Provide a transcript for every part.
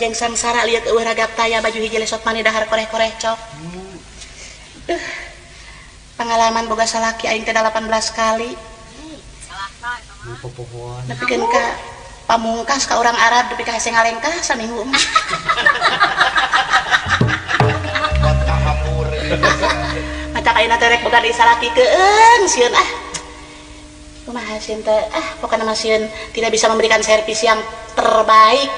Jeung sangsara lieur eueuh ragap taya baju hiji lesot mani dahar koreh-koreh cok. Pengalaman boga salaki aing teh 18 kali. Nepikeun ka pamungkas ka urang Arab nepi ka hese ngalengkah saminggu mah. Matak ayeuna teh rek boga deui salaki keung sieun ah. Kumaha sieun teh ah pokona mah sieun tidak bisa memberikan servis yang terbaik.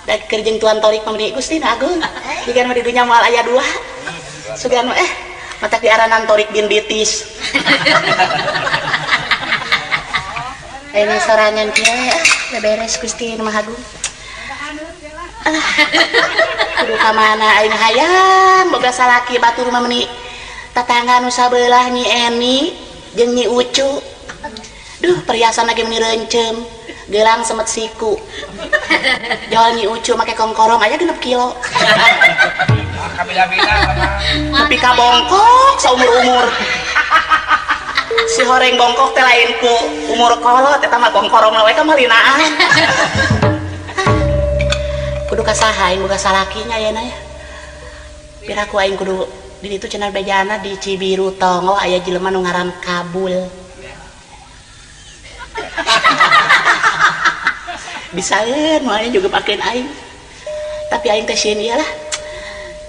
Da keur jeung Tuan Torik mah meni Gusti nu Agung. Jiga nu di dunya moal aya dua. Sugan matak diaranan Torik bin Bitis. Ayeuna sorangan kieu ah beberes Gusti nu Maha Agung. Kudu ka mana aing hayang boga salaki batur mah meni tatangga nu sabelah Nyi Eni jeung Nyi Ucu. Duh perhiasan lagi meni reuncem gelang semet siku. Jol Nyi Ucu make kongkorong aya 6 kilo. Nepi ka bongkok saumur-umur. Si horeng bongkok teh lain ku umur kolot eta mah kongkorong we ka malinaan. Kudu ka saha aing boga salaki nya ayeuna ya. Piraku aing kudu di ditu cenah bejana di Cibiru Tonggoh aya jelema nu ngaran Kabul. Bisaeun moalnya juga pakeun aing. Tapi aing teh sieun ieu lah.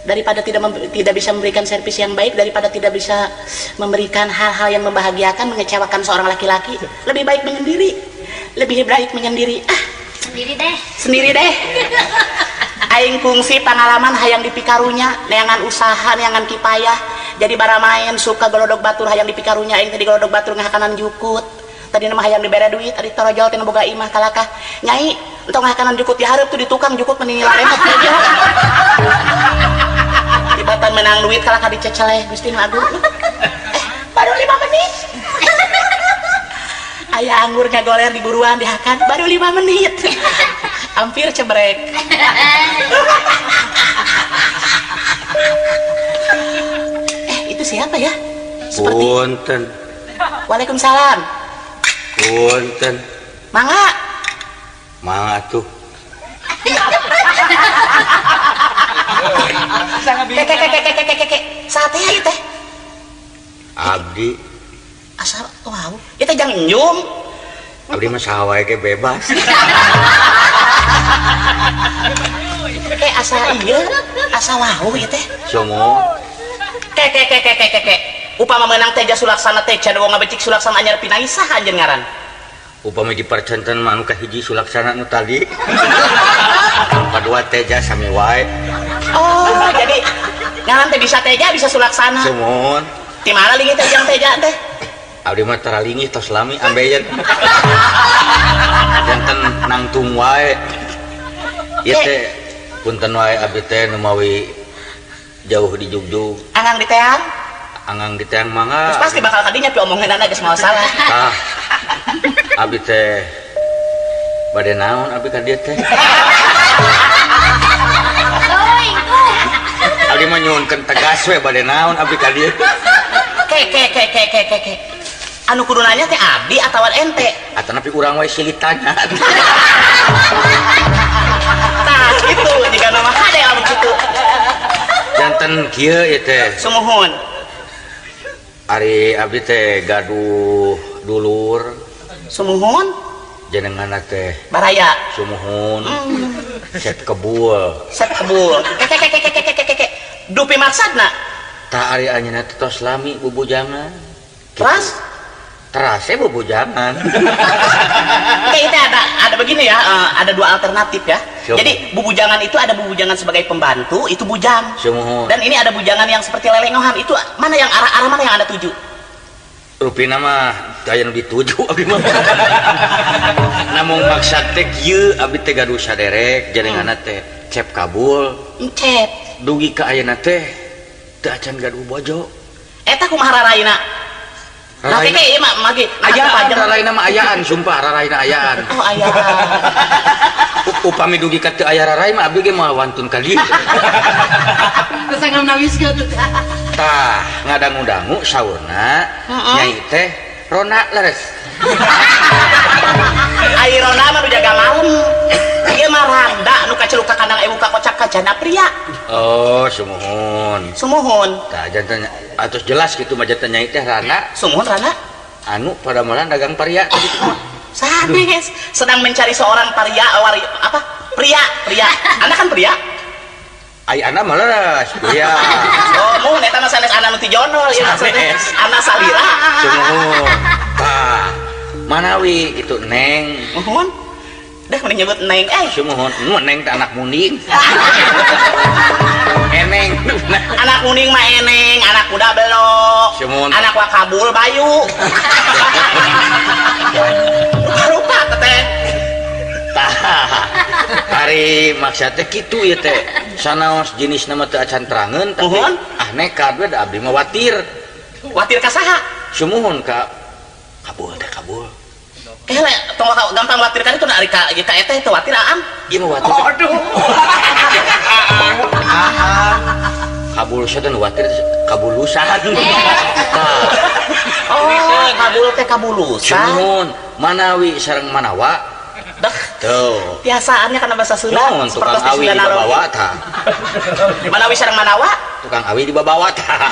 Daripada tidak bisa memberikan servis yang baik, daripada tidak bisa memberikan hal-hal yang membahagiakan, mengecewakan seorang laki-laki, lebih baik menyendiri. Lebih baik menyendiri. Ah, sendiri deh. Sendiri deh. Aing kungsi pengalaman hayang dipikarunya, neangan usaha, neangan kipayah. Jadi baramaen suka golodog batur hayang dipikarunya, aing teh digolodog batur ngahakanan jukut. Tadi nama hayang dibere duit, ari torojol teh boga imah kalakah. Nyai, entong ngahakanan jukut dihareup tuh di tukang jukut meni laremot. Tibatan menang duit kalakah diceceleh Gusti nu Agung. Baru 5 menit. Aya anggur ngagoler di buruan dihakan baru 5 menit. Hampir cebrek. Itu siapa ya? Seperti Punten. Waalaikumsalam. Punten. Mangga. Mangga tuh. Keke. Sate ieu teh. Abdi. Asal wow. Ieu teh jang enjum. Abdi mah saha wae ge bebas. Asa ieu, asa wau ieu teh. Somo. Keke. Upama meunang Teja Sulaksana teh can wong ngabecik Sulaksana anyar pinangi saha anjeun ngaran? Upama dipercenten mah anu kahiji Sulaksana nu tadi. Kadua Teja sami wae. Oh, jadi ngaran teh bisa Teja bisa Sulaksana. Sumuhun. Di mana lingih teh jang Teja teh? Abdi mah taralingih tos lami ambeien. Janten nangtung wae. Ieu teh punten wae abdi teh nu mawi jauh di Jugjug. Angang di teang? Angang di teang mangga. Terus pasti bakal kadinya pi omonganana geus moal salah. Tah. Abdi teh bade naon abdi ka dieu teh? Abdi mah nyuhunkeun tegas we bade naon abdi ka dieu. Ke. Anu kudu nanya teh abdi atawa ente? Atanapi urang wae silih tanya. Tah kitu jiga nama hade lamun kitu. Janten kieu ieu teh. Sumuhun. Ari abdi teh gaduh dulur. Sumuhun. Jenenganna teh Baraya. Sumuhun. Set kebul. Set kebul. Keke. Dupi maksadna? Tah ari anjeunna teh tos lami bubujangan. Teras? Terasnya bubujangan. Oke, itu ada begini ya, ada dua alternatif ya. Siapa? Jadi bubujangan itu ada bubujangan sebagai pembantu, itu bujang. Sumuhun. Dan ini ada bujangan yang seperti lelengohan, itu mana yang arah-arah mana yang Anda tuju? Rupina mah aya nu dituju abdi mah. Namung maksad teh kieu abdi teh gaduh saderek jenenganna teh Cep Kabul. Cep. Dugi ka ayeuna teh teu acan gaduh bojo. Eta kumaha raraina? Nah, keke ieu mah magi. Ayaan, raraina mah ayaan, sumpah raraina ayaan. Oh, ayaan. Upami dugi ka teu aya rarai mah abdi ge moal wantun ka dieu. Geus nganawiskeun. Tah, ngadangu-dangu saurna nyai teh rona leres. Ai rona mah nu jaga malam. Ieu mah randa nu kaceluk ka kandang janda pria. Oh, sumuhun. Sumuhun. Tah janten atos jelas kitu mah janten nyai teh rana. Sumuhun rana. Anu padamelan dagang paria tadi mah. Sanes sedang mencari seorang paria wari, apa? Pria, pria. Anda kan pria? Ai ana mah leres, pria. Oh, mun eta mah sanes ana nu ti jonol ieu maksudnya. Ana salira. Sumuhun. Tah, manawi kitu Neng. Muhun. Dah mending nyebut Neng eh. Sumuhun, nu Neng teh anak muning. Eneng. Anak muning mah eneng, anak kuda belok. Sumuhun. Anak wakabul bayu. Rupa-rupa teteh. Tah. Ari maksud teh kitu ieu teh. Sanaos jenis nama teu acan terangeun tapi Muhun. Ah nekat we da abdi mah watir. Watir ka saha? Sumuhun ka kabul teh kabul. Kele tong gampang watir ka ditu ari ka ka eta teh watir aam. Ieu mah watir. Aduh. Kabul teh nu watir kabulusan. Tah. Oh, kabul teh kabulusan. Sumuhun manawi sareng manawa. Dah. Tuh. Biasaannya karena bahasa Sunda. Naon tukang seperti awi Sunda dibawa tah. Manawi sareng manawa? Tukang awi dibawa tah.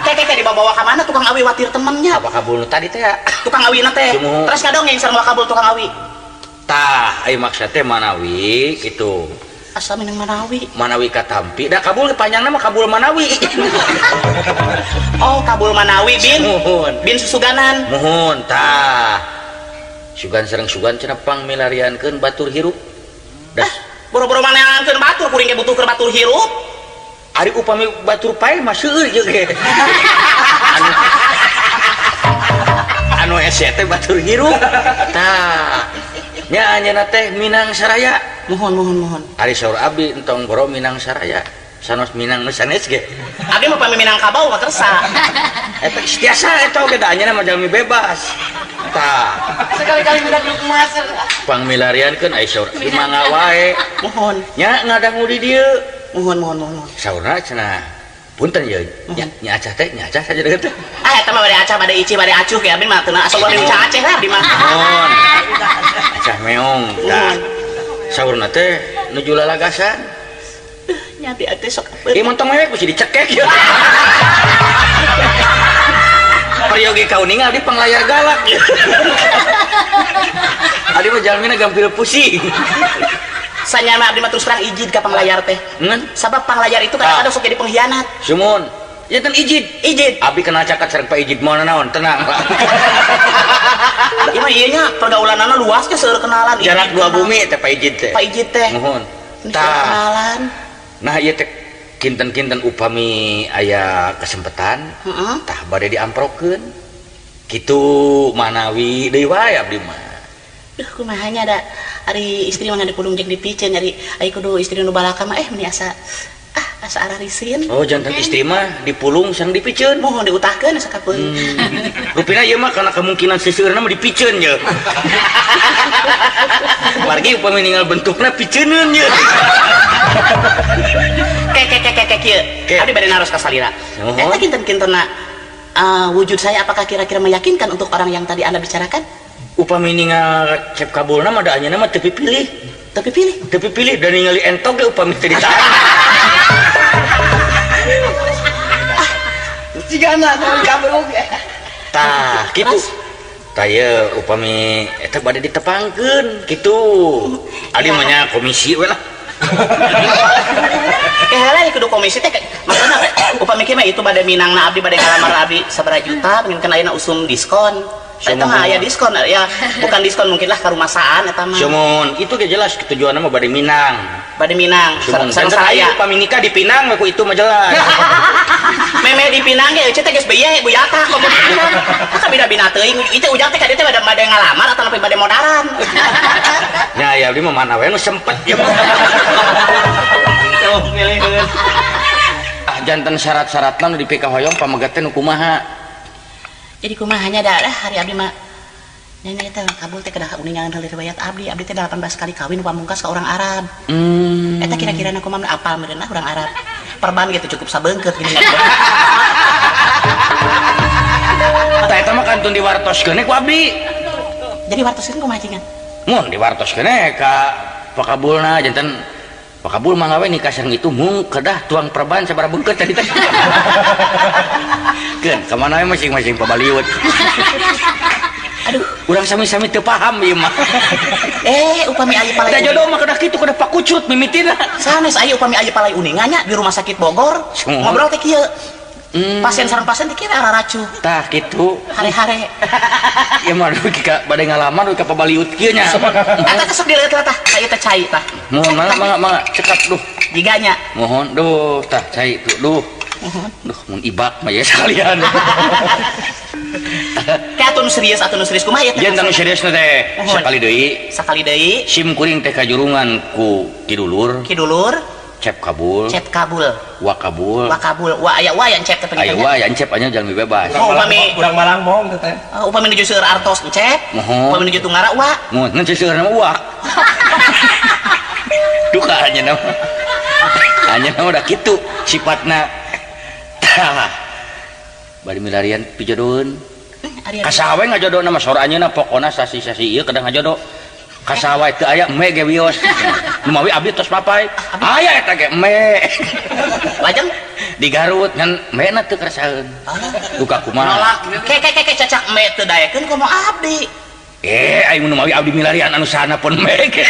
Kayak dibawa ka mana tukang awi watir temennya? Apa kabul nu tadi teh ya? Tukang awi na teh. Sumuhun. Terus ngadongeng sareng wakabul tukang awi. Tah, ai maksud teh manawi kitu. Asa minang manawi. Manawi katampi. Da kabul panjangna mah kabul manawi. Oh, kabul manawi bin. Muhun. Bin susuganan. Muhun tah. Sugan sareng sugan cenah pangmilariankeun batur hirup. Das Boro-boro maneankeun batur kuring ge butuh keur batur hirup. Ari upami batur pae mah seueur jeung ge. Anu hese teh batur hirup. Tah. Nya anjeunna teh Minang Saraya. Muhun muhun muhun. Ari saur abdi entong boro Minang Saraya. Sanos Minang nu sanes ge. Abdi mah pami Minangkabau mah kersa. Eta tiasa eta oge da anjeunna mah jalmi bebas. Tah. Sekali-kali minang emas. Pangmilariankeun ai saur abdi mangga wae. Muhun. Nya ngadangu di dieu. Muhun muhun muhun. Saurna cenah punten ye nya nya acah teh nya acah saja deukeut teh. Ah eta mah bade acah bade ici bade acuh ge abdi mah teu asa bade ucah Aceh lah abdi mah. Muhun. Acah meong. Tah. Saurna teh nuju lalagasan. Nya abdi teh sok Ieu montong mewek mesti dicekek ya. Peryogi kauninga abdi panglayar galak. Abdi mah jalmina gampil pusing. Sanyana abdi mah terus terang ijid ka panglayar teh. Ngan? Sabab panglayar itu kadang-kadang sok jadi pengkhianat. Sumuhun. Ya kan ijid. Ijid. Abdi kena cakat sareng Pak Ijid moal naon, tenang lah. Ieu mah ieu nya pergaulanana luas nya seueur kenalan. Jarak dua bumi teh Pak Ijid teh. Pak Ijid teh. Muhun. Tah. Kenalan. Nah ieu teh kinten-kinten upami aya kesempatan, tah bade diamprokeun. Kitu manawi deui wae abdi mah. Duh kumaha nya da ari istri mah ngade pulung jeung dipiceun ari ari kudu istri nu balaka mah meni asa asa ararisin. Oh jantan istri mah dipulung sareng dipiceun. Mohon diutahkeun asa kapeung. Rupina ieu mah kana kemungkinan seseueurna mah dipiceun ye. Margi upami ninggal bentukna piceuneun ye. Ke ke ke ke kieu. Abdi bade naros ka salira. Eta kinten-kintenna wujud saya apakah kira-kira meyakinkan untuk orang yang tadi Anda bicarakan? Upami ningal cep kabulna mah da anjeunna mah teu pipilih. Teu pipilih. Teu pipilih da ningali entok ge upami teu ditahan. Cigana teu kabul oge. Tah, kitu. Tah ieu upami eta bade ditepangkeun kitu. Adi mah nya komisi we lah. Keheula kudu komisi teh maksudna upami kieu mah itu bade minangna abdi bade ngalamar abdi sabaraha juta mungkin ayeuna usum diskon. Eta mah aya diskon ya, bukan diskon mungkin lah karumasaan eta mah. Sumuhun, itu ge jelas tujuanna mah bade minang. Bade minang. Sumuhun. Sareng saraya. Upami nikah di Pinang we ku itu mah jelas. Meme di Pinang ge eueuh teh geus beye buyata komo di Pinang. Tah bina-bina teuing itu ujang teh ka dieu teh bade ngalamar atawa bade modaran. Nya ya abdi mah mana we nu sempet ieu mah. Ah janten syarat-syaratna nu dipikahoyong pamegat teh nu kumaha? Jadi kumahanya dah hari abdi mah nenek teh kabul teh kedah uningan heula riwayat abdi, abdi teh 18 kali kawin pamungkas ka orang Arab. Eta kira-kira na kumaha apal meureun orang Arab. Perban gitu cukup sabeungkeut gini. Tah eta mah kantun diwartoskeun ku abdi. Jadi wartoskeun kumaha cingan? Mun diwartoskeun ka pakabulna janten Wakabul mangga we nikah sareng itu mung kedah tuang perban sabaraha beungkeut tadi teh. Keun ka mana we masing-masing pabaliut. Aduh, urang sami-sami teu paham ieu mah. Upami aya palai. Da jodoh mah kedah kitu kedah pakucut mimitina. Sanes aya upami aya palai uninga nya di rumah sakit Bogor. Semua. Ngobrol teh kieu. Pasien sareng pasien teh kieu raracuh. Tah kitu. Hare-hare. Ya mah dugi ka bade ngalaman dugi ka pabaliut kieu nya. Eta teh sok dileueut lah tah, ka ieu teh cai tah. Mohon mangga mangga mangga cekap duh. Jiganya. Mohon duh tah cai tuh duh. Duh mun ibak mah ya sekalian. Kayak atuh nu serius atuh nu serius kumaha ieu teh? Jangan nu serius teh. Mohon. Sakali deui. Sakali deui. Sim kuring teh kajurungan ku kidulur. Kidulur. Cep kabul. Cep kabul. Wa kabul. Wa kabul. Wa aya wa yang cep teh Aya wa yang cep anya jalmi bebas. Oh, upami urang Malang mong teh. Upami nuju seueur artos cep. Mohon. Upami nuju tunggara wa. Mohon ngan seueur nama wa. Duka anya nama. Anya nama udah kitu sifatna. Tah. Bari milarian pijodoheun. Kasaha we ngajodona mah sora anjeunna pokona sasi-sasi ieu kedah ngajodo. Kasaha teu aya me ge wios. Nu mawi abdi tos papai. Aya eta ge me. Lajeng di Garut ngan me na teu karasaeun. Duka kumaha? Ke ke ke cacak me teu daekeun komo abdi. Aing nu mawi abdi milarian anu sana pun me ge.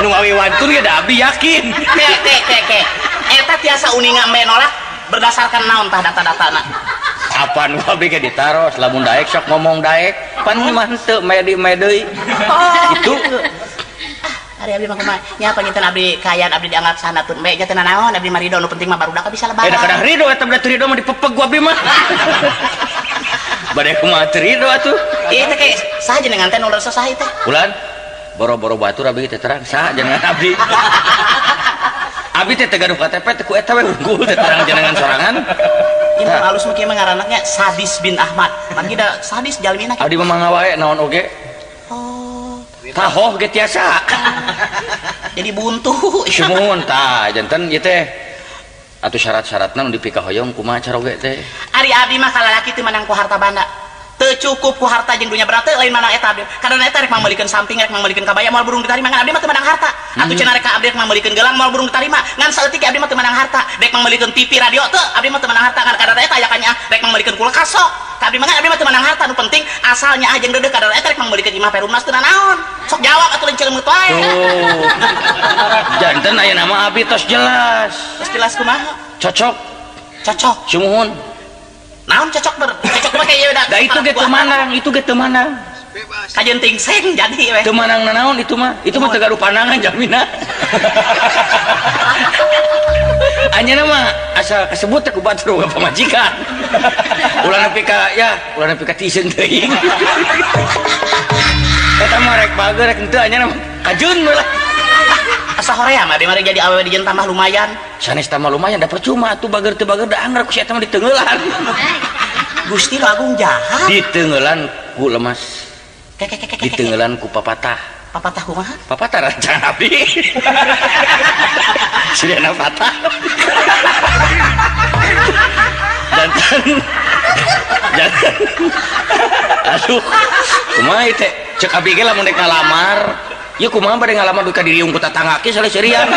Nu mawi wantun ge da abdi yakin. Ke ke ke ke. Eta tiasa uninga me nolak berdasarkan naon tah data-datana? Apaan gua abdi ge ditaros lamun daek sok ngomong daek pan mah henteu me di me deui. Itu Ari abdi mah kumaha nya panginten abdi kaayaan abdi dianggap sanatun me nya teu nanaon abdi mah ridho nu penting mah barudak bisa lebaran. Da kadah ridho eta bade ridho mah dipepeg gua abdi mah. Bade kumaha teu ridho atuh. Ieu teh ke saha jenengan teh nu leres saha ieu teh? Ulan boro-boro batur abdi teh terang saha jenengan abdi. Abdi teh teu gaduh KTP teh ku eta we unggul teh terang jenengan sorangan. Ieu mah alus mah kieu mah ngaranna nya Sadis bin Ahmad. Manggi da sadis jalmina. Abdi mah mangga wae naon oge. Oh. Tahoh ge tiasa. Jadi buntu. Sumuhun tah janten ieu teh. Atuh syarat-syaratna nu dipikahoyong kumaha caroge teh? Ari abdi mah kalalaki teu manang ku harta banda. Teu cukup ku harta jeung dunya berarti lain manang eta abdi. Kadang eta rek mangmeulikeun samping rek mangmeulikeun kabaya moal burung ditarima ngan abdi mah teu manang harta. Atuh cenah rek ka abdi rek mangmeulikeun gelang moal burung ditarima ngan saeutik abdi mah teu manang harta. Rek mangmeulikeun TV radio teu abdi mah teu manang harta ngan kadang eta aya kanya rek mangmeulikeun kulkas sok. Ka abdi mah ngan abdi mah teu manang harta nu penting asalnya ah jeung deudeuh kadang eta rek mangmeulikeun imah perumnas teu nanaon. Sok jawab atuh leunceun meut wae. Tuh. Janten aya nama abdi tos jelas. Tos jelas kumaha? Cocok. Cocok. Sumuhun. Naon cocok ber? Cocok mah kayak udah. Da itu ge teu manang, itu ge teu manang. Bebas. Kajeun tingseng jadi we. Teu manang nanaon itu mah. Itu mah teu gaduh pandangan jamina. Anjeunna mah asa kasebut teh ku batur boga pamajikan. Ulah nepi ka ya, ulah nepi ka tiiseun teuing. Eta mah rek bager rek henteu anjeunna mah kajeun we lah. Asa horea mah di mari jadi awewe dijieun tambah lumayan. Sanes tambah lumayan da percuma atuh bager teu bager da anggar ku si eta mah diteungeulan. Gusti nu agung jahat. Diteungeulan ku lemas. Ke ke ke ke. Diteungeulan ku papatah. Papatah kumaha? Papatah rancang abdi. Sirena patah. Jantan. Jantan. Aduh. Kumaha ieu teh? Cek abdi ge lamun rek ngalamar. Ieu kumaha bade ngalamar duka diriung ku tatangga ge saleseurian.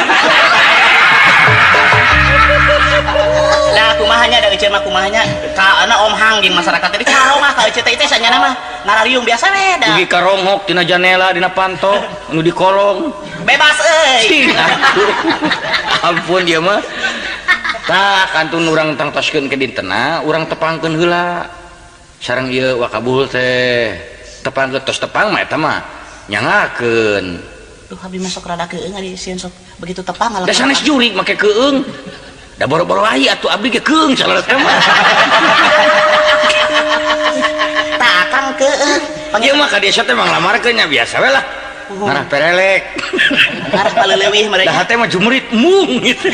Nah, kumahanya da euceun mah kumahanya ka ana Om Hang jeung masyarakat teh carongah ka euceun teh teh sanyana mah ngarariung biasa we da. Dugi ka ronghok tina janela dina panto nu di kolong. Bebas euy. Ampun ieu mah. Tah kantun urang tangtoskeun ke dintena urang tepangkeun heula. Sareng ieu wakabul teh tepangkeun tos tepang mah eta mah nyangakeun. Duh abdi mah sok rada keung ari sieun sok begitu tepang ngalah. Da sanes jurig make keung. Da boro-boro ai atuh abdi ge keung salah teh mah. Tah akang keung. Ieu mah ka desa teh manglamarkeun nya biasa we lah. Ngarah perelek. Ngarah paleleuwih mereka. Da hate mah jumrit mung gitu.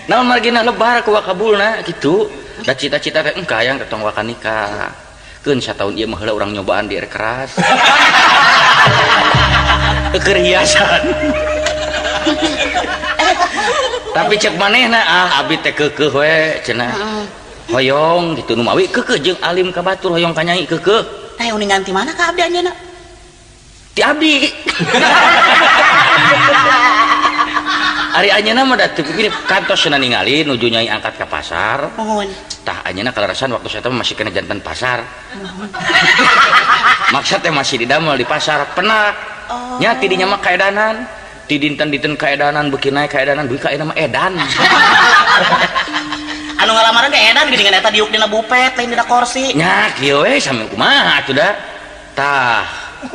Naon margina lebar ku wakabulna kitu. Da cita-cita teh engka hayang teh tong waka nikah. Keun sataun ieu mah heula urang nyobaan di air keras. Keur hiasan. Tapi cek manehna ah abdi teh keukeuh we cenah. Hoyong gitu nu mawi keukeuh jeung alim ka batur hoyong ka nyai keukeuh. Tah uningan ti mana ka abdi anjeunna? Ti abdi. Ari anjeunna mah da teu pipilih kantos cenah ningali nuju nyai angkat ka pasar. Mohon. Tah anjeunna kalarasan waktu saya teh masih kena jantan pasar. Maksud teh masih didamel di pasar penak. Oh. Nya ti dinya mah kaedanan. Ti dinten-dinten kaedanan beuki naik kaedanan duit ka ayeuna mah edan. Anu ngalamaran ge edan geuningan eta diuk dina bupet lain dina kursi. Nya kieu we sami kumaha atuh da. Tah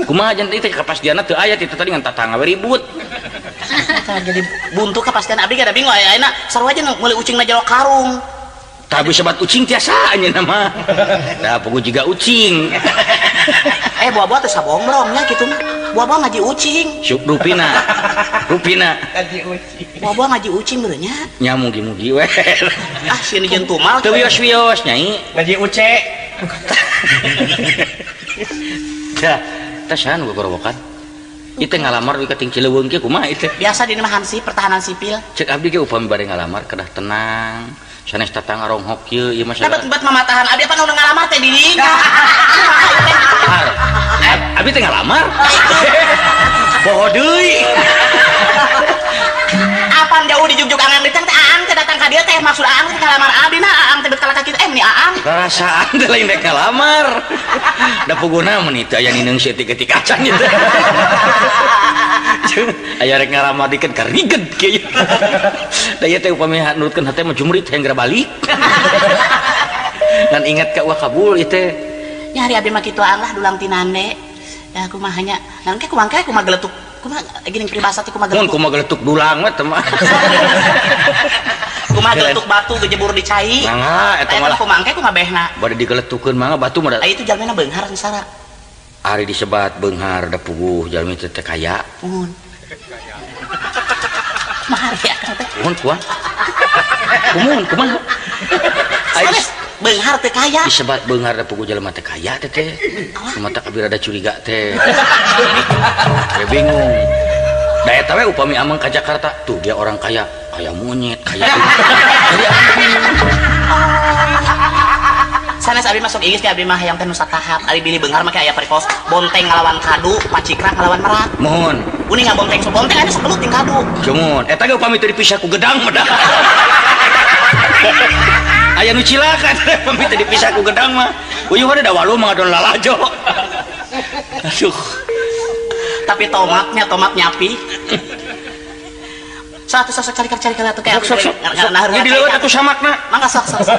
kumaha janten teh kapastianna teu aya ti tadi ngan tatangga we ribut. Tah jadi buntu kapastian abdi ge da bingung ayeuna sarua aja meuli ucingna jero karung. Tah bisa bat ucing tiasa anjeunna mah. Da puguh jiga ucing. Buah-buah teh sabongrong nya kitu mah. Buah-buah ngaji ucing. Syuk rupina. Rupina. Ngaji ucing. Buah-buah ngaji ucing meureun nya. Nya mugi-mugi we. Ah sieun jeung tumal. Teu wios-wios nyai. Ngaji uce. Dah, teh saha nu gogorowokan? Ieu teh ngalamar dugi ka ting Cileuweung kieu kumaha ieu teh? Biasa di mah hansip pertahanan sipil. Cek abdi ge upami bade ngalamar kedah tenang. Sanes tatangga ronghok kieu ieu mah Nah, sagala. bet mamatahan abdi apa nu ngalamar teh di dinya. Har. Abdi teh ngalamar. Poho deui. Apan jauh dijugjug Aang ditang teh Aang teh datang ka dieu teh maksud Aang teh ngalamar abdi nah Aang teh bet kalakah kitu meni Aang. Rarasaan teh lain rek ngalamar. Da puguna mun itu aya nineung seutik-eutik acan gitu. Aya rek ngalamar dikeun ka riged kieu. Da ieu teh upami nurutkeun hate mah jumrit hayang geura balik. Ngan ingat ka wakabul ieu teh. Nya hari abdi mah kitu Aang lah dulang tinande. Ya kumaha nya. Ngan ke kumaha ke kumaha geletuk. Kumaha geuning peribahasa teh kumaha Mun geletuk. kumaha geletuk dulang mah teh mah. Kumaha geletuk batu gejebur di cai. Mangga eta Eta malah kumaha engke kumaha behna. Bade digeletukeun mangga batu mah da. Aya itu jalmina beunghar sara. Ari disebat beunghar da puguh jalmi teh teh kaya. Muhun. Mahar ya akang teh. Muhun kuah. Kumun kumaha? Ari Sanes beunghar teh kaya. Disebat beunghar da puguh jelema teh kaya teh teh. Mata kabir ada curiga teh. Teh bingung. Da eta we upami amang ka Jakarta, tuh dia orang kaya, kaya monyet, kaya. Jadi amang bingung. Sanes abdi masuk Inggris ge abdi mah hayang teh nu satahap. Ari bilih beunghar mah aya perikos bonteng ngalawan kadu, pacikrak ngalawan merak. Mohon. Uning ngabonteng sok bonteng aya sakelut jeung kadu. Cumun, eta ge upami teu dipisah ku gedang mah dah. Aya nu cilaka teh upami teu dipisah ku gedang mah. Uyuh da walu mah ngadon lalajo. Aduh. Tapi tomatnya tomat nyapi. Satu sosok cari-cari kali atuh kayak Sok, sok, sok. Nah, Ini dilewat atuh samakna. Mangga sok sok sok.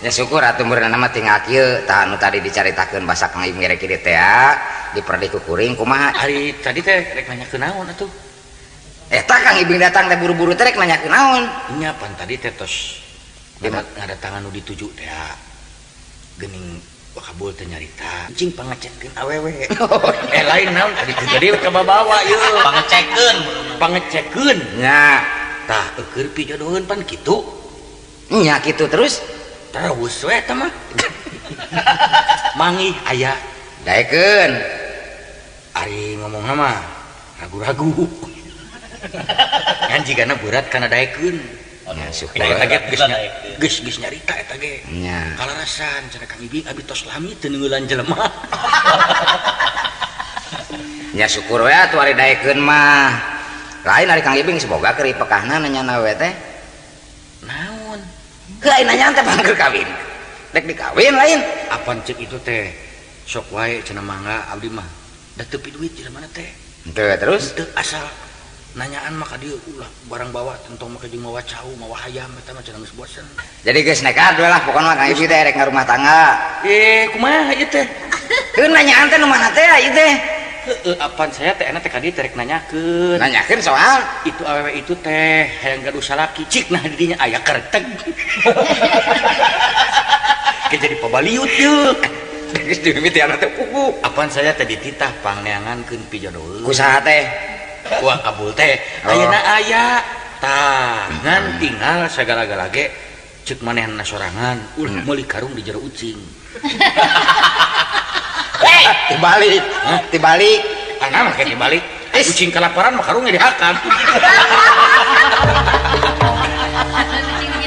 Ya syukur atuh meureun mah tinggal kieu tah anu tadi dicaritakeun basa Kang Ibing rek kieu teh diperdih ku kuring kumaha. Ari tadi teh rek nanyakeun naon atuh? Eta Kang Ibing datang teh buru-buru teh rek nanyakeun naon? Nya pan tadi teh tos ngadatangan nu dituju teh geuning wakabul teh nyarita cing pangecekkeun awewe. Lain naon tadi teh jadi kababawa ieu. Pangecekkeun. Pangecekkeun. Nya. Tah eueur pijodoheun pan kitu. Nya kitu terus. Terus we eta mah. Mangih aya daekeun. Ari ngomongna mah Ragu-ragu. Ngan jigana berat kana daekeun. Nya syukur. Eta ge geus nyarita eta ge. Nya. Kalarasan cenah Kang Ibing abi tos lami teu neungeulan jelema. Nya syukur we atuh ari daekeun mah. Lain ari Kang Ibing semoga keur ipekahna nanyana we teh. Naon? Heuh ai nanyaan teh pangker kawin. Rek dikawin lain. Apan ceuk itu teh? Sok wae cenah mangga abdi mah. Da teu pi duit jelema teh. Henteu terus? Henteu asal nanyaan mah ka dieu ulah barang bawa tentong mah jeung mawa cau mawa hayam eta mah cenah geus bosen. Jadi geus nekat we lah pokona Kang Ibing teh rek ngarumah tangga. Kumaha ieu teh? Heuh nanyaan teh nu mana teh ieu teh? Heueuh apan saya teh enak teh ka dieu teh rek nanyakeun. Nanyakeun soal itu awewe itu teh hayang gaduh salaki cik nah di dinya aya kerteg. Ke jadi pabaliut yeuh. Geus dimimitian teh pugu. Apan saya teh dititah pangneangankeun pijodoheun. Ku saha teh? Wah kabul teh ayeuna aya tah ngan tinggal sagala-gala ge ceuk manehna sorangan ulah meuli karung di jero ucing. Hei, dibalik, dibalik. Ana mah dibalik. Ucing kelaparan mah karungnya dihakan.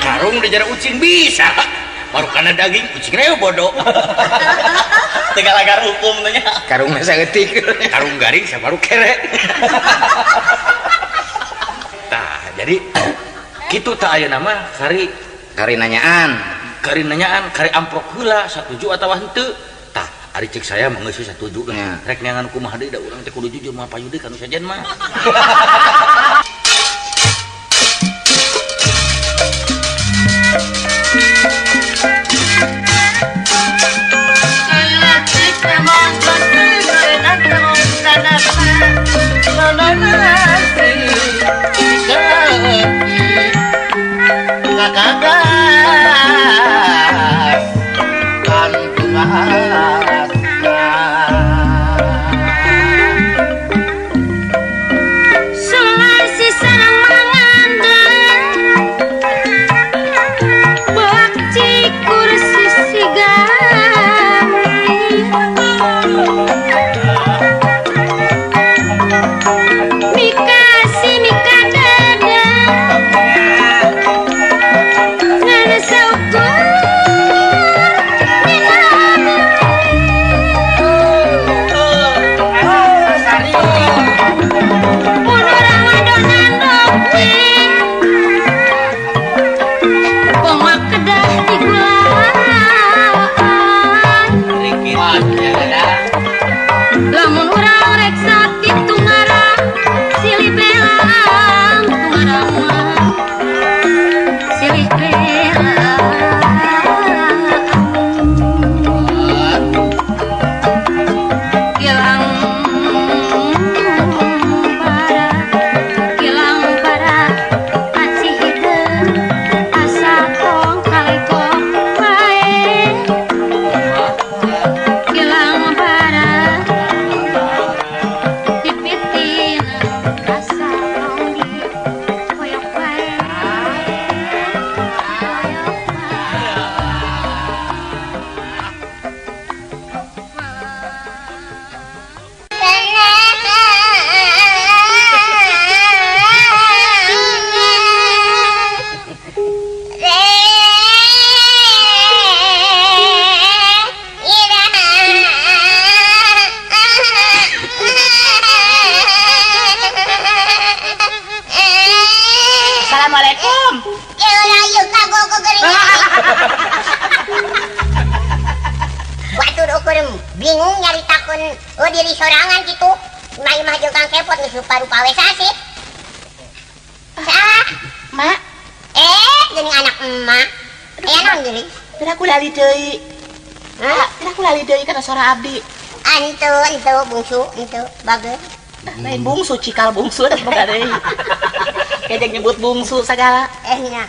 Karung di jero ucing bisa. Baru karena daging ucingnya bodoh. Tinggal agar hukum tanya. Karungnya saeutik. Karung garing saya baru kere. Tah, jadi kitu tah ayeuna mah kari kari nanyaan. Kari nanyaan, kari amprok heula satuju atawa henteu. Tah, ari cek saya mah geus satuju lah. Rek neangan kumaha deui da urang teh kudu jujur mah payu deui kanu sajen mah. Bingung nyaritakeun diri sorangan gitu. Imah-imah jeung Kang Kepot geus rupa-rupa we sasih. Saha? Mak. Geuning anak emak. Aya naon geuning? Teu aku lali deui. Hah? Teu aku lali deui kana sora abdi. Antu, entu bungsu, entu bageun. Lain bungsu cikal bungsu da boga deui. Kejeng nyebut bungsu sagala. Nya.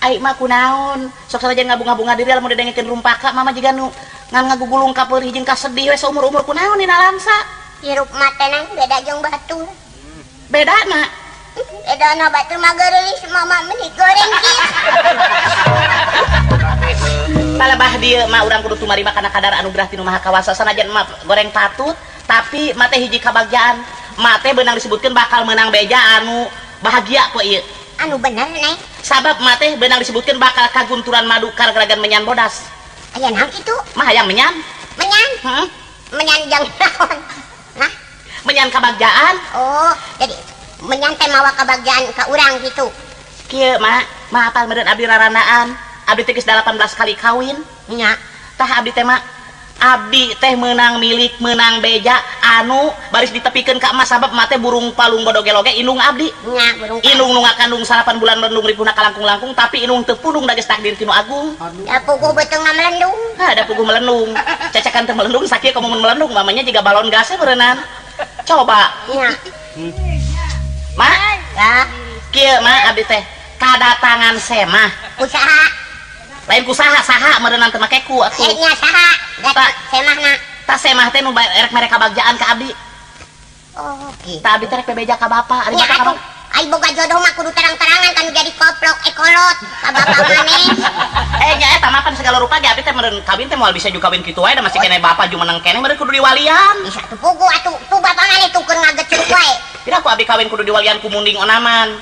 Ai mah kunaon? Sok sanajan ngabunga-bunga diri lamun didengekeun rumpaka mama jiga nu ngan ngagugulung ka peurih jeung kasedih we saumur-umur kunaon dina langsa. Hirup mah teh beda jeung batur. Bedana? Bedana batur mah geurelis mama meni goreng kieu. Palebah dieu mah urang kudu tumarima kana kadar anugerah ti Nu Maha Kawasa sanajan mah goreng patut tapi mah teh hiji kabagjaan. Mak teh beunang disebutkeun bakal meunang beja anu bahagia poe ieu. Anu bener neng. Sabab mak teh beunang disebutkeun bakal kagunturan madu kargeragan menyan bodas. Aya naon kitu? Mah hayang menyan. Menyan? Heeh. Menyan jang naon? Hah? Menyan kabagjaan. Oh, jadi menyan teh mawa kabagjaan ka urang kitu. Kieu mak, mah apal meureun abdi rarandaan. Abdi teh geus 18 kali kawin. Nya. Tah abdi teh mak, abdi teh meunang milik meunang beja anu baris ditepikeun ka emas sabab emak teh burung palung bodoge-loge indung abdi. Nya burung indung nu ngakandung 8 bulan melendung ripuna kalangkung-langkung tapi indung teu pundung da geus takdir ti nu agung. Da puguh beuteungna melendung. Ha da puguh melendung. Cacakan teu melendung sakieu komo mun melendung mamanya jiga balon gasnya meureunnan. Coba. Nya. Mak, ya. Kieu mak abdi teh kadatangan semah. Usaha. Lain ku saha saha meureunnan teu make ku atuh. Nya saha? Ta semahna. Ta semah teh nu erek mere kabagjaan ka abdi. Oh, kitu. Ta abdi teh rek bebeja ka bapa, ari bapa ka bapa. Ai boga jodoh mah kudu terang-terangan kan jadi koplok ekolot ka bapa maneh. Nya eta mah pan segala rupa ge abdi teh meureun kawin teh moal bisa juga kawin kitu wae da masih keneh bapa jumeneng keneh meureun kudu diwalian. Bisa tuh puguh atuh tuh bapa maneh tuh keur ngagecruk wae. Tidak ku abdi kawin kudu diwalian ku munding onaman.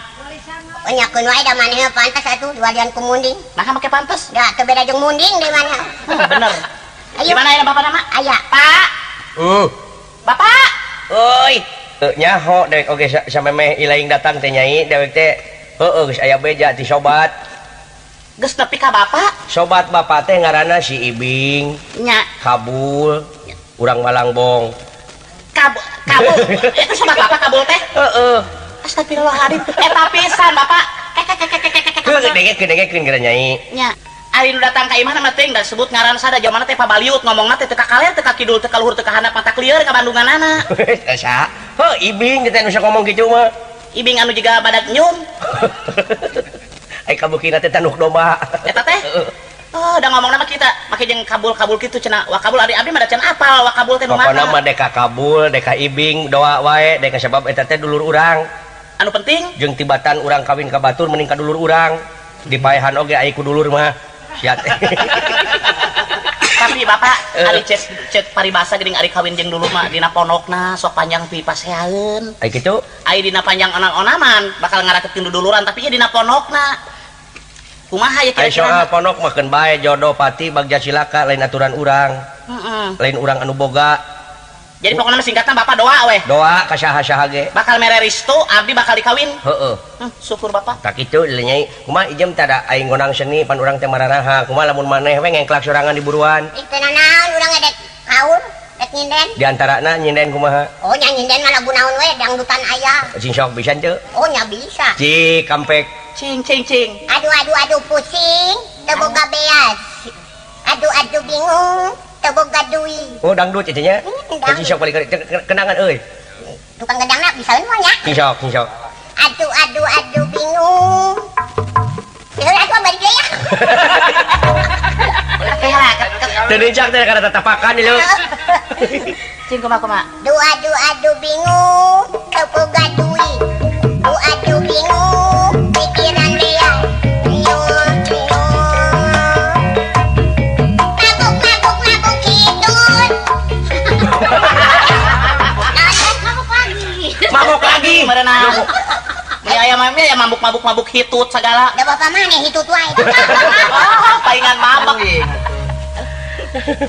Nyakeun wae da maneh pantes atuh diwalian ku munding. Nah make pantes? Da teu beda jeung munding deui maneh. Bener. Ayo. Di mana aya bapak nama? Aya. Pak. Bapak. Euy. Nyaho dewek oge samemeh ilaing datang teh nyai dewek teh heueuh geus aya beja ti sobat. Geus nepi ka bapak? Sobat bapak teh ngaranna si Ibing. Nya. Kabul. Urang Malangbong. Kabul. Eta sobat bapak Kabul teh? Heeh. Astagfirullahaladzim. Eta pisan bapak. Kedengekeun geura nyai. Nya. Ari nu datang ka imah mah teh da sebut ngaran sada jamanna teh pabaliut ngomongna teh teu ka kaler teu ka kidul teu ka luhur teu ka handap mata klieur ka Bandunganana. Sa. Heuh Ibing teh nu sok ngomong kitu mah. Ibing anu jiga badak nyum. Ai kabukina teh tanduk domba. Eta teh? Oh, da ngomongna mah kita make jeung kabul-kabul kitu cenah. Wakabul ari abdi mah da can apal wakabul teh nu mana. Pokona mah deka kabul, deka Ibing doa wae deka sabab eta teh dulur urang. Anu penting jeung tibatan urang kawin ka batur mending ka dulur urang. Dipaehan oge ai ku dulur mah. Sia teh. Tapi bapak ari cet paribasa geuning ari kawin jeung dulur mah dina pondokna sok panjang pi paseaeun. Ai kitu? Ai dina panjang onan-onaman bakal ngarakeutkeun duduluran tapi ieu dina pondokna. Kumaha ya Ai kira-kira? soal pondok mah keun bae jodoh pati bagja cilaka lain aturan urang. Heeh. Lain urang anu boga. Jadi pokoknya mah singkatna bapak doa weh. Doa ka saha-saha ge. Bakal mere restu abdi bakal dikawin. Heeh. Syukur bapak. Tak kitu nyai. Kumaha ijem teh da aing ngonang seni pan urang teh mararaha. Kumaha lamun maneh we ngengklak sorangan di buruan. Ih teu nanaon urang edek kaul, dek nyinden. Di antarana nyinden kumaha? Oh nya nyinden mah lagu naon we dangdutan aya. Cing sok bisa teu? Oh nya bisa. Cik kampek. Cing cing cing. Aduh aduh aduh pusing, teu boga beas. Aduh aduh bingung. Teu boga duit. Oh dangdut itu nya. Dangdut. Cing sok balik kenangan euy. Tukang gendangna bisa mah nya. Cing sok, cing sok. Aduh aduh aduh bingung. Heula atuh balik deui ya. Heula. Teu nincak teh kana tatapakan ieu. Cing kumaha kumaha? Aduh aduh aduh bingung, teu boga duit. Aduh aduh bingung, pikiran dia. Mabok lagi. Merenang. Ya aya mah ya mabuk-mabuk mabuk hitut segala. Da bapak maneh hitut wae. Oh, palingan mabok.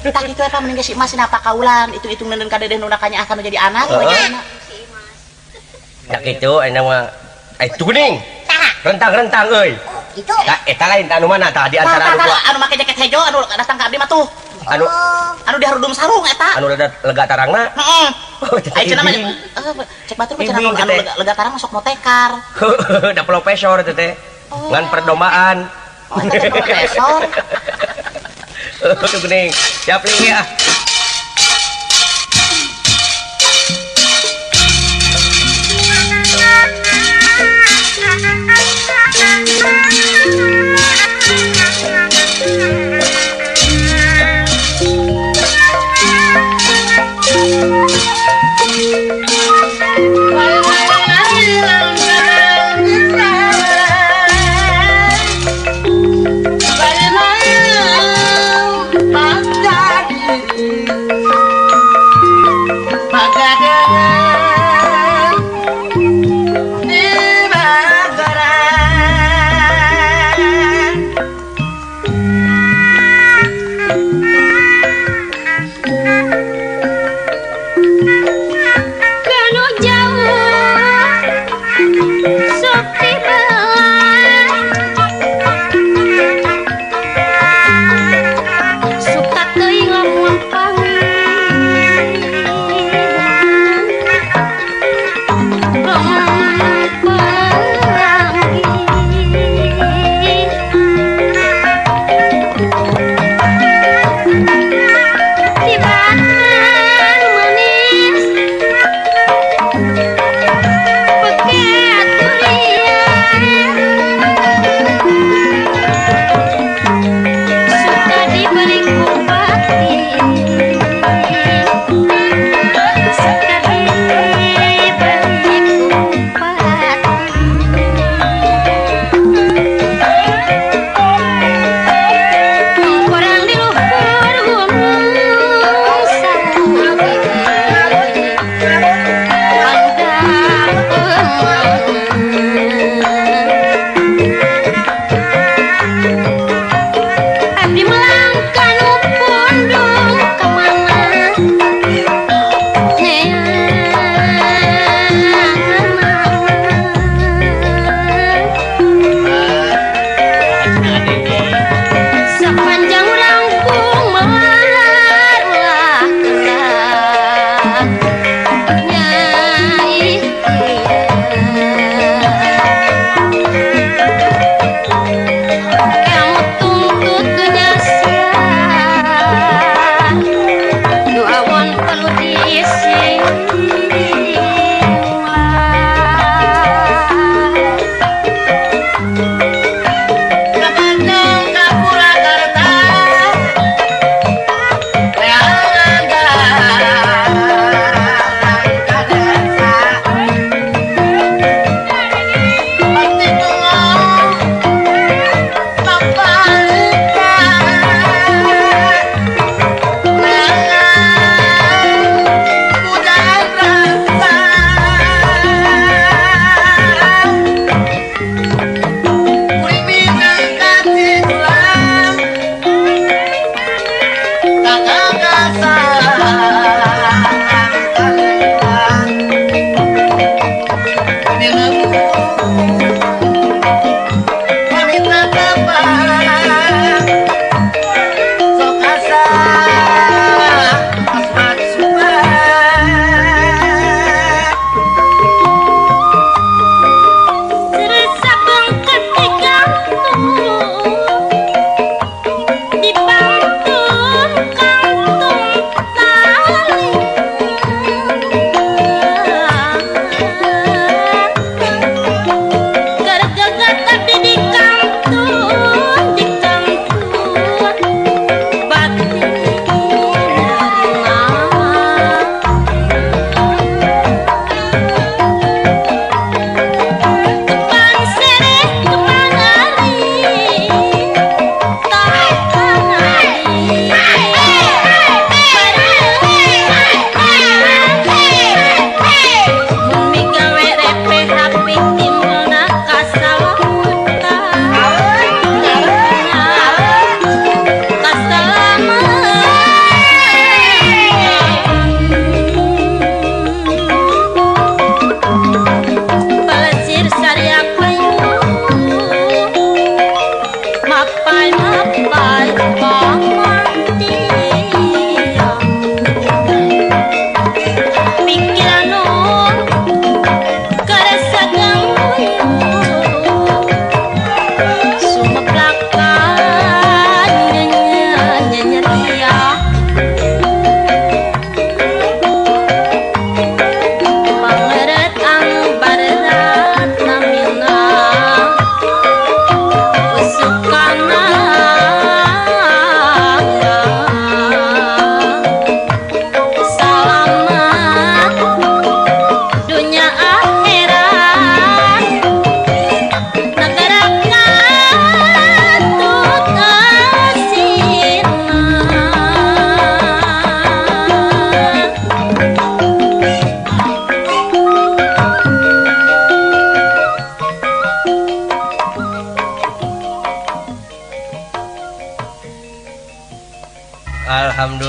Tah kitu eta mending si Imas napa kaulan, itu-itu neuneun ka dedeh nu nakanya akan jadi anak. Tah kitu ayeuna mah ai kuning. Rentang-rentang euy. Itu. Tah eta lain tah anu mana tah di antara anu anu make jaket hejo anu datang ka abdi mah tuh. Anu anu diharudum sarung eta. Anu lega tarangna. Heeh. Ai cenah mah cek batur mah cenah anu lega tarang masuk motekar. Da profesor teh teh. Ngan perdombaan. Oh, eta teh profesor. Tuh geuning. Siap ling ya. Bye.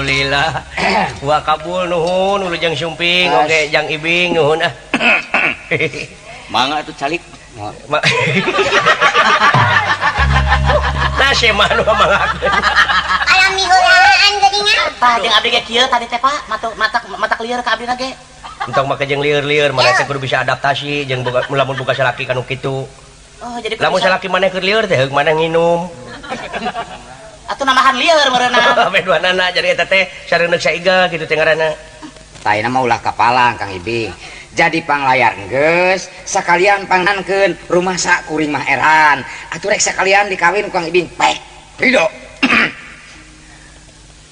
Alhamdulillah. Wa kabul nuhun wilujeng sumping oge Jang Ibing nuhun ah. Mangga atuh calik. Nah si mah nu manggakeun. Alami heulaan geuningan. Tah jeung abdi ge kieu tadi teh Pak, matak lieur ka abdi ge. Entong make jeung lieur-lieur maneh teh kudu bisa adaptasi jeung boga lamun boga salaki kanu kitu. Oh, jadi lamun salaki maneh keur lieur teh heug maneh nginum. Atuh nambahan lieur meureunna. Ame duanana jadi eta teh sareuneuk saiga kitu teh ngaranna. Tah ayeuna mah ulah kapalang Kang Ibing. Jadi panglayar geus sakalian pangankeun rumah sa kuring mah eran. Atuh rek sakalian dikawin ku Kang Ibing. Baik. Ridho.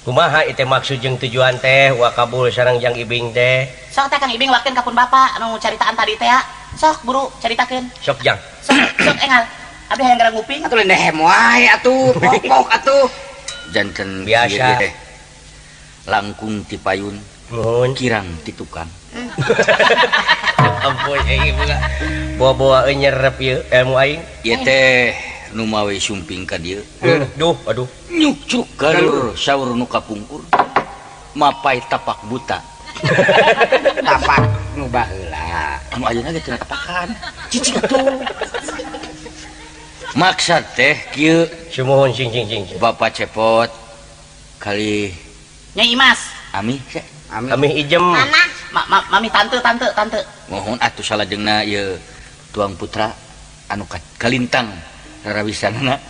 Kumaha ieu teh maksud jeung tujuan teh wa kabul sareng Jang Ibing teh? Sok teh Kang Ibing wakeun ka pun bapa anu caritaan tadi teh ya. Sok buru caritakeun. Sok Jang. Sok sok engal. Abdi hayang gara nguping. Atuh lendehem wae atuh, pok-pok atuh. Janten biasa teh. Langkung ti payun, nuhun kirang ti tukang. Ampun euy ibu bawa-bawa nyerep ieu ilmu aing. Ieu teh nu mawe sumping ka dieu. Duh, aduh. Nyukcruk galur saur nu kapungkur. Mapai tapak buta. Tapak nu baheula. Anu ayeuna ge cenah tapakan. Cicing atuh. Maksad teh kieu sumuhun sing sing sing. Bapak Cepot kali Nyai Imas. Ami seh. Ami. Ami ijem. Mama. Mami tante tante tante. Mohon atuh salajengna ieu tuang putra anu kalintang rarawisanana.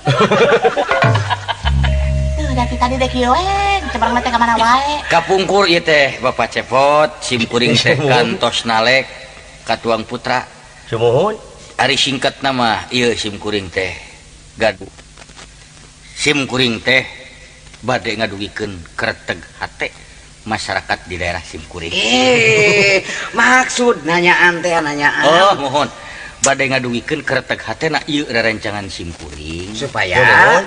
Tuh dari tadi deh kieu we, cemerlang teh ka mana wae. Kapungkur ieu teh Bapak Cepot simkuring teh kantos nalek ka tuang putra. Sumuhun. Ari singkat nama ieu simkuring teh gaduh. Simkuring teh bade ngadugikeun kreteg hate masyarakat di daerah simkuring. Maksud nanyaan teh nanyaan. Oh, mohon. Bade ngadugikeun kreteg hatena ieu rerencangan simkuring supaya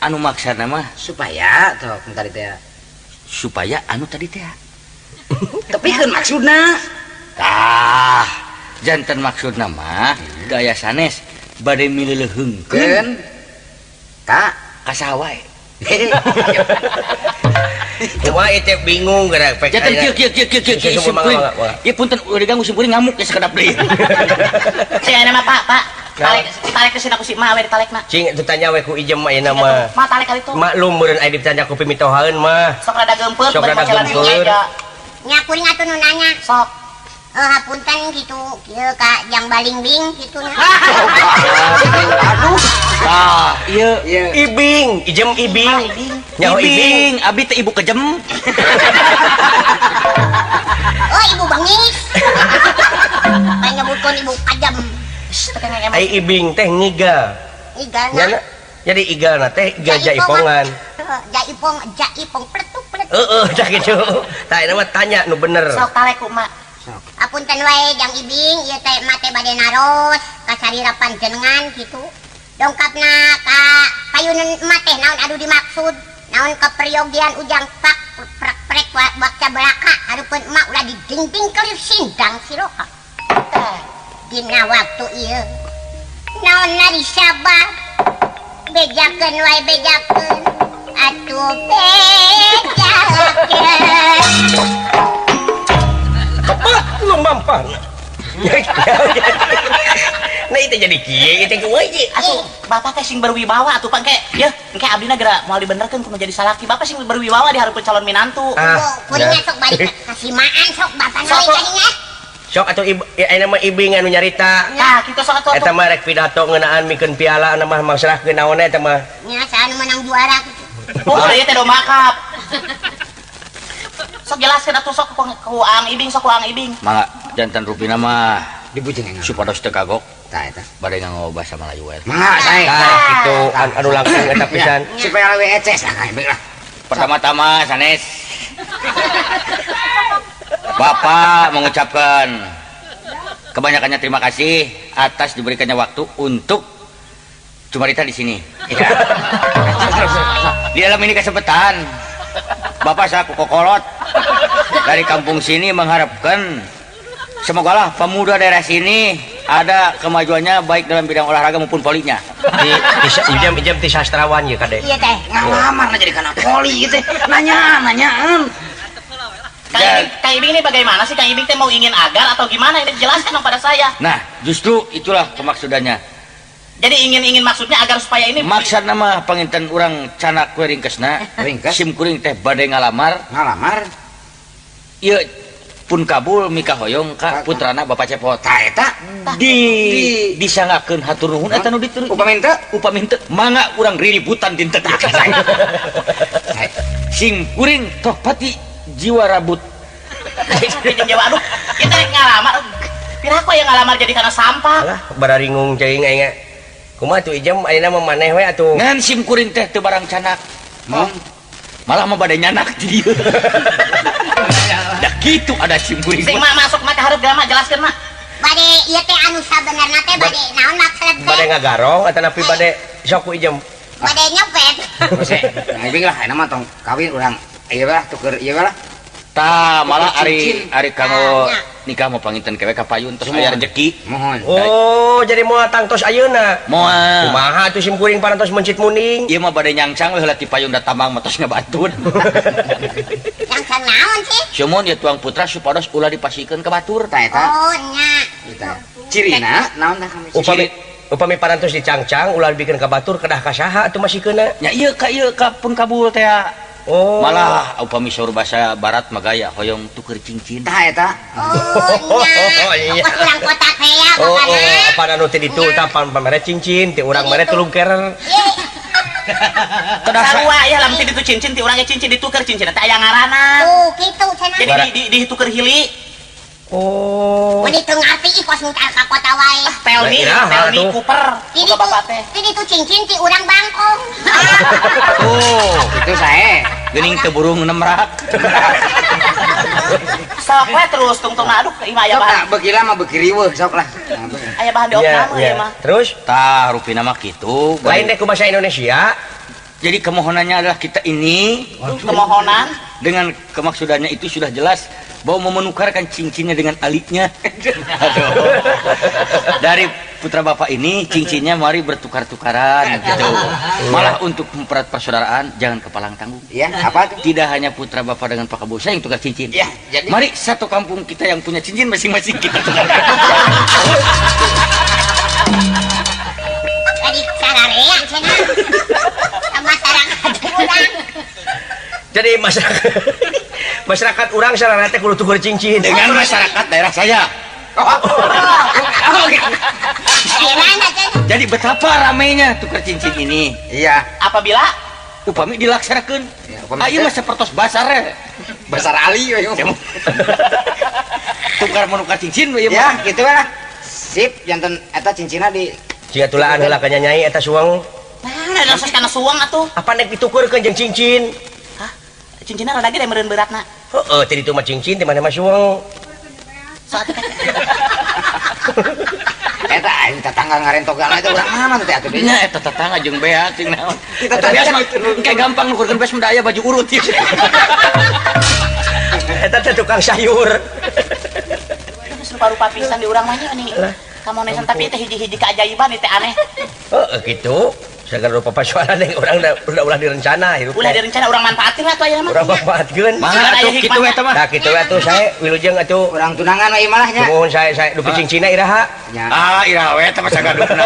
anu maksana mah supaya tuh tadi teh supaya anu tadi teh. Tapi kan maksudna tah janten maksudna mah gaya sanes bade mileuleheungkeun ka ka saha wae. Kumaha ieu teh bingung geura pek. Janten kieu kieu kieu kieu kieu simkuring. Ieu punten udah diganggu simkuring ngamuk ya sakedap deui. Cing ayeuna mah Pak, Pak. Tarik tarik ke sini ku si Ma we ditalekna. Cing teu tanya we ku ijem ayeuna mah. Ma tarik kali itu. Maklum meureun aya ditanya ku pimitohaeun mah. Sok rada geumpeur sok rada geumpeur. Nya kuring atuh nu nanya. Sok. Hapunten gitu, kieu ka Jang Balingbing kitu nya. Aduh. Tah, ieu Ibing, ijem Ibing. Nyaho Ibing, abi teh ibu kejem. Oh, ibu bengis. Pengen nyebutkeun ibu kajem. Ai Ibing teh ngigal. Ngigalna. Jadi igalna teh igal jaipongan. Jaipong, jaipong pletuk pletuk. Heeh, tah kitu. Tah ieu mah tanya nu bener. Sok talek ku mak. Apunten wae Jang Ibing, ieu teh emak teh bade naros ka sarira panjenengan kitu. Dongkapna ka payunan emak teh naon anu dimaksud? Naon keperyogian ujang pak prek prek bakca belaka hareupeun emak ulah didingding keliu sindang siroha. Dina waktu ieu naon nari sabab bejakeun wae bejakeun atuh bejakeun. Kepat lu mampang. Nah itu jadi kieu itu kumaha ieu? Atuh bapak teh sing berwibawa atuh pangke. Yeuh, engke abdina geura moal dibenerkeun kudu jadi salaki. Bapak sing berwibawa di hareupeun calon minantu. Kuringnya sok balik kasimaan sok bapak we jadinya. Sok atuh ayeuna mah Ibing anu nyarita. Tah kitu sok atuh. Eta mah rek pidato ngeunaan mikeun piala anu mah mangsrahkeun naon eta mah. Nya saha nu menang juara kitu. Oh, ieu teh domba cup. Sok jelaskeun atuh sok ku Ang Ibing sok ku Ang Ibing. Mangga jantan rupina mah dibujeng engal. Supados teu kagok. Tah eta. Bade nganggo basa Melayu we. Mangga sae. Tah kitu anu langkung eta pisan. Supaya leuwih eces lah Kang Ibing lah. Pertama-tama sanes Bapak mengucapkan kebanyakannya terima kasih atas diberikannya waktu untuk cumarita di sini. Iya. Di dalam ini kesempatan Bapak saku kokolot dari kampung sini mengharapkan semogalah pemuda daerah sini Ada kemajuannya baik dalam bidang olahraga maupun polinya. Di ijam ijam ti sastrawan ye kade. Iya teh. Ngalamar na jadi kana poli gitu. Nanya, nanyaan. Kang Ibing ini bagaimana sih? Kang Ibing teh mau ingin agar atau gimana? Ini jelaskan dong pada saya. Nah, justru itulah kemaksudannya. Jadi ingin-ingin maksudnya agar supaya ini Maksud nama panginten urang canak we ringkesna. Ringkes. Sim kuring teh bade ngalamar, Ngalamar. ieu pun kabul mikahoyong ka putrana Bapak Cepot. Tah eta Di disanggakeun hatur nuhun eta nu ditur. Upami henteu Upami henteu mangga urang riributan dinten ieu. Sim kuring toh pati jiwa rabut. Pinjam Jawa, aduh, kita rek ngalamar. Piraku yang ngalamar jadi karena sampah. Alah, bararingung ceuing aing. Kumaha tuh ijam ayeuna mah maneh we atuh. Ngan sim kuring teh teu barang canak. Malah mah bade nyanak di dieu. Da kitu ada sim kuring. Sing mak masuk mak ka hareup geura mak jelaskeun mak. Bade ieu teh anu sabenerna teh bade naon maksud teh? Bade ngagarong atanapi bade sok ku ijem. Bade nyopet. Geus Kang Ibing lah ayeuna mah tong kawin urang ieu lah tuker ieu lah. Tah malah Tuker ari cincin. ari kanggo nikah mau panginten kewe ka payun terus aya rezeki. Mohon. Oh, jadi moal tangtos ayeuna. Moal. Kumaha atuh sim kuring parantos mencit muning. Ieu mah bade nyangcang we heula ti payun da tambang mah tos ngabatun. Yang naon sih? Sumon ya tuang putra supados ulah dipasikeun ka batur. Tah eta. Oh nya. Eta. Cirina naon tah kami? Upami upami parantos dicangcang ulah dibikeun ka batur kedah ka saha atuh masikeunna. Nya ieu ka pun kabul teh. Oh. Malah upami saur bahasa barat mah gaya hoyong tuker cincin. Tah eta. Oh nya. Iya. Kos urang kota teh ya Oh, bapana. oh, apa anu teh ditu tah pamere cincin, ti urang mere tulung kerer. Ye. Kedah Sarua ya lamun ti ditu cincin ti urang ge cincin dituker cincin teh aya ngaranna. Tuh kitu cenah. Jadi di dituker hili. Oh. Mun teu ngarti ih kos mutar ka kota wae. Tell me, Nah, tell me atuh. Cooper. Ti Boga bapak teh. Ti ditu cincin ti urang bangkong. Oh, Itu sae. geuning teu burung nemrak. Sok we terus tungtung aduh ieu mah aya Sok bahan. lah beuki lama beuki riweuh sok lah. Nah, Aya bahan Iya, diopname iya. ieu mah. Terus Tah rupina mah kitu. lain deh ku bahasa Indonesia. Jadi kemohonannya adalah kita ini Kemohonan dengan kemaksudannya itu sudah jelas bahwa mau menukarkan cincinnya dengan alitnya. Aduh. Dari putra bapak ini cincinnya mari bertukar-tukaran gitu. Malah untuk mempererat persaudaraan jangan kepalang tanggung. Iya, apa tuh? Tidak hanya putra bapak dengan Pak Kabul saya yang tukar cincin. Ya, jadi Mari satu kampung kita yang punya cincin masing-masing kita tukar. Jadi sararea cenah. Sama masyarakat urang. Jadi masyarakat masyarakat urang sarana teh kudu tuker cincin. Dengan masyarakat daerah saya. Daerahna cenah. Jadi betapa ramainya tukar cincin ini. Iya. Apabila Upami dilaksanakeun. Ya, upami Ayo teh. mah sapertos basar we. Besar Ali we. Tukar menukar cincin we ieu Ya, mah. gitu lah. Sip, janten eta cincinna di Jika tulaan heula ka nyanyai eta suang. Nah, ada sos kana suang atuh. Apa nek ditukurkeun jeung cincin? Hah? Cincinna rada gede meureun beratna. Heeh, tadi itu mah cincin di mana mah suang. So atuh teh. Eta aing tetangga ngarentogan eta urang mana teh atuh Nya eta tetangga jeung bea cing naon. Kita Eta beas tanya mah kayak gampang nukurkeun beas mah aya baju urut ieu. Eta teh tukang sayur. Terus rupa-rupa pisan di urang mah nya nih. Kamonesan tapi teh hiji-hiji keajaiban teh aneh. Heeh, gitu. Segala rupa pasualan yang urang udah ulah direncana hirup. Ulah direncana urang manfaatin lah tuh aya mah. Urang manfaatkeun. Mangga atuh kitu we eta mah. Nah, kitu we atuh sae wilujeng atuh. Urang tunangan we malah nya. Nuhun sae sae dupi cincina iraha. Nya. Ah, iraha we eta mah sagadukna.